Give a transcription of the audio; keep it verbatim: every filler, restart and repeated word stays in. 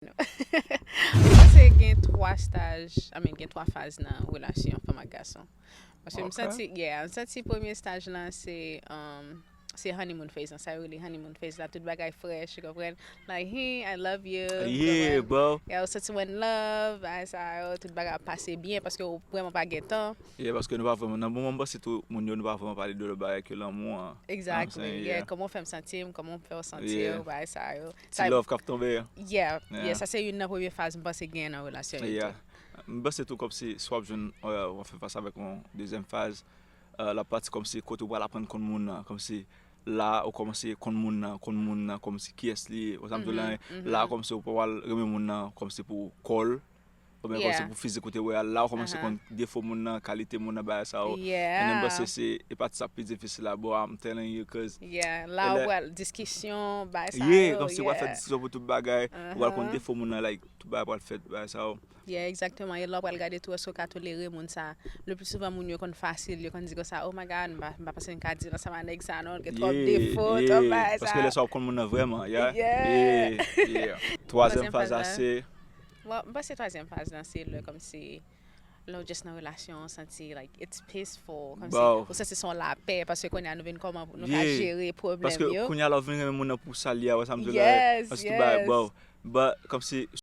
Mwen panse gen twa staj, I mean, gen twa faz nan relasyon fanm ak gason. Paske m Ok. santi, yeah, m santi premye staj lan se, um, se honeymoon phase lan, sa yo rele honeymoon phase la, tout bagay fresh, ou konprann? Like, hey, I love you, ou Yeah, konprann? Bro. Yeah, ou santi w in love, bagay sa yo, tout bagay ap pase byen paske ou vrèman pa gen tan. Yeah, paske nou pa vrèman, nan moman m panse tou, moun yo, nou pa vrèman pale de lòt bagay ke lanmou an. Exactly, saying, yeah, yeah. Kòman w fè m santi m, kòman w fè w santi Yeah. w, bagay sa yo. Ti love k ap tonbe. Yeah, yeah, Yeah. Sa se youn nan premye faz m panse gen nan relasyon yo Yeah. tou. M panse tou kòmsi swa w ap jwenn, euh, w ap fè fas avèk yon dezyèm faz, euh, l ap pati kòmsi kote w pral aprann konn moun nan, kòmsi la ou kòmanse konn moun nan, konn moun nan, kòmsi kiyès li ye, ou sa m di w la, Mhm, la mhm. Kòmsi ou pral renmen moun nan, kòmsi pou kò l, oubyen kòmsi Yeah. Pou fizik ou te wè a, la ou kòmanse Uh-huh. konn defo moun nan, kalite moun nan, bagay sa yo. And then m Yeah. panse se e pati sa pi difisil la, bro, I'm telling you, cause Yeah, la e ou lè- pral diskisyon, bagay sa Yeah, yo, kòmsi w pral fè yeah. Diskisyon pou tout bagay, ou pral konn Uh-huh. defo moun nan, like, tout bagay pral fèt, bagay sa yo. Yeah, exactement. E lè w pral gade tou, èske w ka tolere moun sa? Le pli souvan, moun yo konn fasil, yo konn di konsa, "Oh my God, m pa, m pa panse m ka di l ansanm ak nèg sa non, l gen twòp Yeah, defo, yeah. twòp bagay Paske sa." lè sa w ap konn moun nan vrèman, yeah. Yeah. Yeah, yeah. Twazyèm Twazyèm faz la faz la. Se Bon, m panse twazyèm faz lan se lè kòmsi lè w just nan relasyon, w santi like it's peaceful, kòmsi Bro. Ou santi se yon lapè paske kounye a nou vin kòman nou ka Yeah. Jere pwoblèm Paske yo. Kounye a la w vin renmen moun nan pou sa l ye a, wè sa m di w la, Yes, paske tout bagay, yes. Bro, but kòmsi